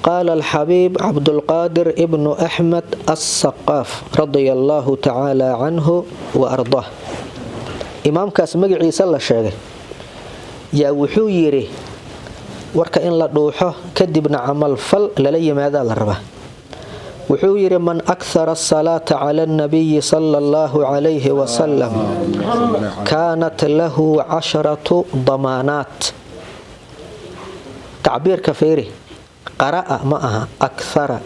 Qaala alxabiib Cabdulqaadir ibnu Axmed Assaqaaf, radia allaahu tacaala canhu wa ardaah, imaamkaas magaciisa la sheegay, yaa wuxuu yidhi: warka in la dhuuxo kadibna camalfal lala yimaadaa la rabaa. Wuxuu yidhi: "Man akhara asalaata cala alnabiyi sala allahu calayhi wasalam kaanat lahu 10 damaanaat." Tacbiirka fiiri, qara'a ma aha, akhara.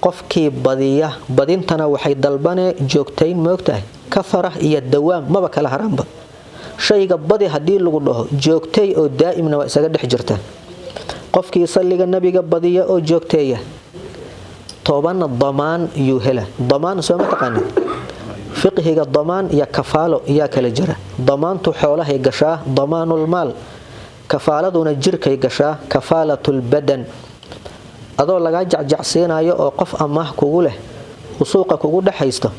Qofkii badiya, badintana waxay dalbanee joogtayn, moogtahay, kahara iyo dawaam maba kala haranba. Shayga badi haddii lagu dhaho, joogtay oo daa'imna waa isaga dhex jirtaa. Qofkii salliga Nabiga badiya oo joogteeya, 10 damaan yuu hela. Damaan soo ma taqaanid? Fiqhiga damaan iyo kafaalo yaa kala jira. Damaantu xoolahay gashaa, damaanulmaal. Kafaaladuna jirkay gashaa, kafaalatlbadan. Adoo lagaa jacjacsiinayo oo qof amaah kugu leh uu suuqa kugu dhexaysto,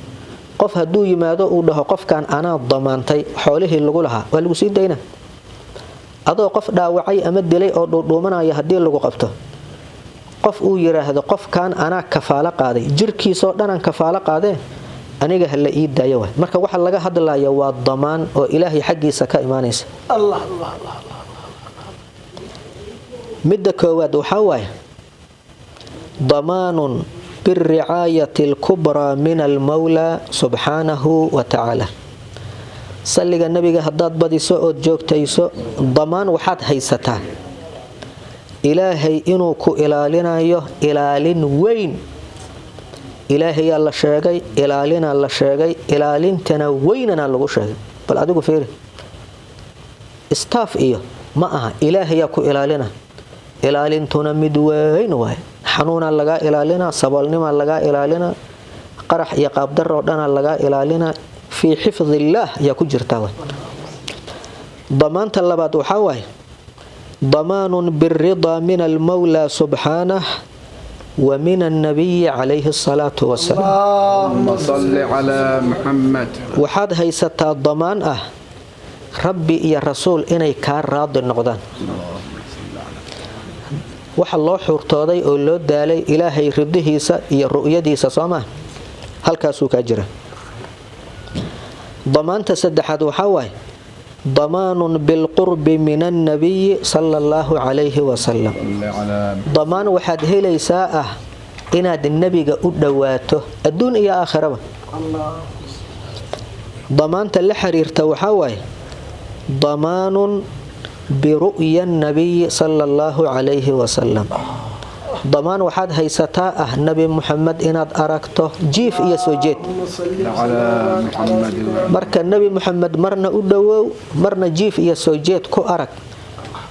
qof hadduu yimaado uu dhaho: "Qofkan anaa damaantay xoolihii lagu lahaa," waa lagu sii dayna. Adoo qof dhaawacay ama dilay oo dhuudhuumanaya haddii lagu qabto, qof uu yiraahdo: "Qofkan anaa kafaalo qaaday, jirkiisoo dhanaan kafaalo qaadee, aniga hala ii daayo," waay. Marka waxa laga hadlaya waa damaan oo Ilaahay xaggiisa ka imaanaysa. Midda koowaad waxaa waaye damaanun biricaayati alkubraa min almawlaa subxaanahu wa tacaala. Salliga Nabiga haddaad badiso ood joogtayso, damaan waxaad haysataa Ilaahay inuu ku ilaalinayo ilaalin weyn. Ilaahayaa la sheegay, ilaalinaa la sheegay, ilaalintana weynanaa lagu sheegay. Bal adigu fiiri, staff iyo ma aha, Ilaahayaa ku ilaalina. Ilaalintuna mid weyn waay. Xanuunaa lagaa ilaalina, saboolnimaa lagaa ilaalina, qarax iyo qaabdaroo dhanaa lagaa ilaalina. Fii xifdillaah ayaa ku jirtaa waay. Damaanta labaad waxaa waaye damaanun biridaa min almawlaa subxaanah wa min annabiyi calayhi asalaatu wasalaam. اللهم صل على محمد. Waxaad haysataa damaan ah Rabbi iyo Rasuul inay kaa raadi noqdaan. Waxa loo xuurtooday oo loo daalay Ilaahay ridihiisa iyo ru'yadiisa, soo maa? Halkaasuu kaa jira. Damaanta saddexaad waxaa waaye damaanun bilqurbi min annabiyi sala allahu calayhi wasalam. صل على Damaan waxaad helaysaa ah inaad Nebiga u dhowaato adduun iyo aakhiraba. Damaanta la xiriirta waxaa waaye damaanun biru'ya nabiyi sala allahu calayhi wasalam. Damaan waxaad haysataa ah Nebi Muxamed inaad aragto jiif iyo soo jeed. على محمد. Marka Nebi Muxamed marna u dhowow, marna jiif iyo soo jeed ku arag,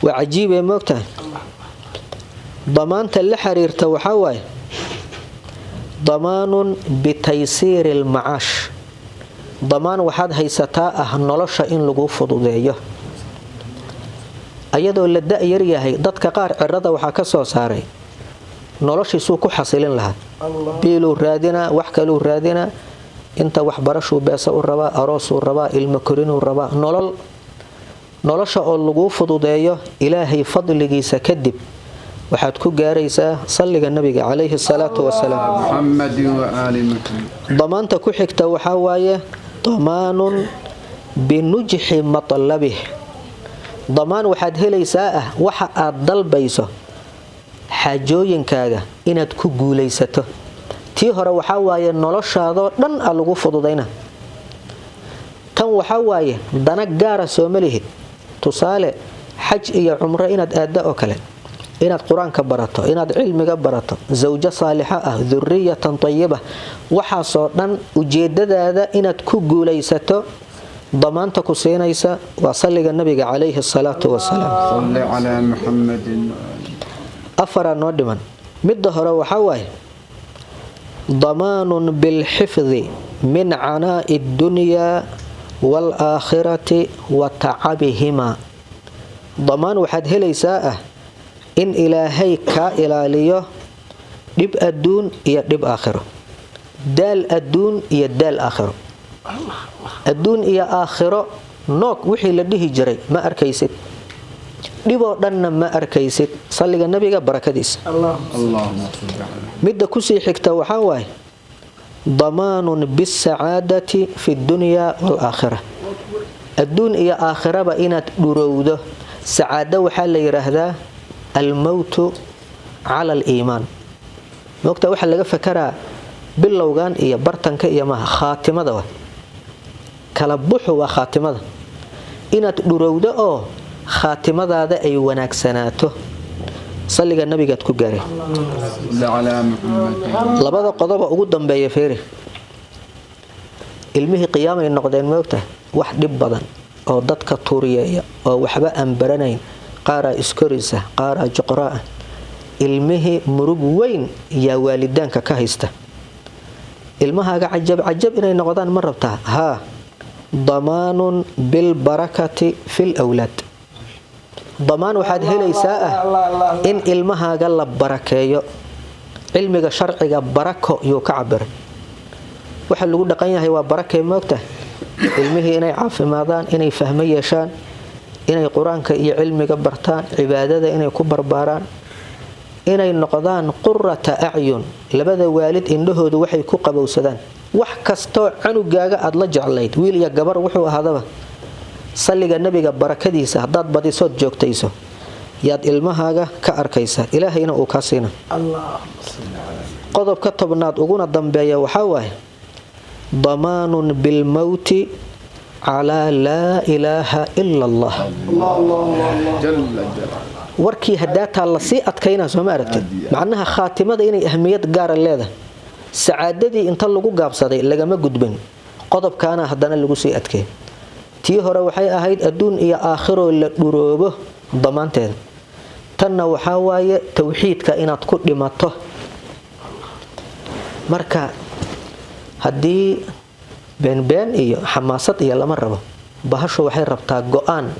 waa cajiibee, moogtahay? Damaanta la xiriirta waxaa waaye damaanun bitaysiiri almacaash. Damaan waxaad haysataa ah nolosha in lagu fududeeyo. Ayadoo la da-yar yahay, dadka qaar cirada waxaa ka soo saaray noloshiisuu ku xasilin lahaa. Biiluu raadinaa, wax kaluu raadinaa, inta waxbarashuu beesa u rabaa, aroosuu rabaa, ilmo korinuu rabaa, nolol. Nolosha oo laguu fududeeyo, Ilaahay fadligiisa kadib waxaad ku gaaraysaa salliga Nabiga calayhi salaatu wasalaam. محمد وآل محمد. Damaanta ku xigta waxaa waaye damaanun binujxi matlabih. Damaan waxaad helaysaa ah waxa aad dalbayso, xaajooyinkaaga inaad ku guulaysato. Tii hore waxaa waaye noloshaadoo dhan a lagu fududayna. Tan waxaa waaye dana gaara sooma lihid, tusaale xaj iyo cumro inaad aadda oo kale, inaad Qur-aanka barato, inaad cilmiga barato, zawjo saalixa ah, duriyatan tayiba, waxaasoo dhan ujeedadaada inaad ku guulaysato, damaanta ku siinaysa waa salliga Nabiga calayhi asalaatu wasalaam. صل على محمد. Afaraa noo dhiman. Midda hore waxaa waaye damaanun bilxifdi min canaa'i addunyaa waalaakhirati wa tacabihimaa. Damaan waxaad helaysaa ah in Ilaahay kaa ilaaliyo dhib adduun iyo dhib aakhiro, daal adduun iyo daal aakhiro. Adduun iyo aakhiro noog wixii la dhihi jiray ma arkaysid. Dhiboo dhanna ma arkaysid salliga nabiga barakadiisa. اللهم صل على Midda kusii xigta waxaa waaye damaanun bisacaadati fi dunya waalaakhira, adduun iyo aakhiraba inaad dhurowdo. Sacaado waxaa la yidhaahdaa almowtu cala aliimaan. Mogta waxaa laga fakaraa bilowgan iyo bartanka iyo maaha, khaatimada wa kala buxu waa khaatimada, inaad dhurowdo oo khaatimadaada ay wanaagsanaato salliga nabigaad ku gaaray. صل على محمد. Labada qodoba ugu dambeeya feeri, ilmihii qiyaamay noqdeen, moogta wax dhib badan oo dadka tuuriyeeya oo waxba aan baranayn, qaaraa iskorisa, qaaraa joqraa, ilmihii murug weyn yaa waalidaanka ka haysta. Ilmahaaga cajab cajab inay noqdaan ma rabtaa? Haa, damaanun bilbarakati fil awlaad. Damaan waxaad helaysaa ah in ilmahaaga la barakeeyo. Cilmiga sharciga barako yuu ka cabiray. Waxa lagu dhaqan yahay waa barakee, moogta ilmihii inay caafimaadaan, inay fahmo yeeshaan, inay qur-aanka iyo cilmiga bartaan, cibaadada inay ku barbaaraan, inay noqdaan qurata acyun, labada waalid indhahoodu waxay ku qabowsadaan. Wax kastoo canugaaga aad la jeclayd, wiil iyo gabar wuxuu ahaadaba, salliga nabiga barakadiisa haddaad badisood joogtayso yaad ilmahaaga ka arkaysaa, ilaahayna uu kaa siina. Qodobka 10aad uguna dambeeya waxaa waaye damaanun bilmowti calaa laa ilaaha ila allah. جل جلاله. Warkii hadaataa lasii adkaynaa, sooma aragtid? Macnaha khaatimada inay ahmiyad gaara leedahay, sacaadadii inta lagu gaabsaday lagama gudbin, qodobkaana haddana lagu sii adkeey. Tii hore waxay ahayd adduun iyo aakhiroo la dhuroobo damaanteeda, tanna waxaa waaye towxiidka inaad ku dhimato. Marka haddii beenbeen iyo xamaasad iyo lama rabo, bahashu waxay rabtaa go-aan.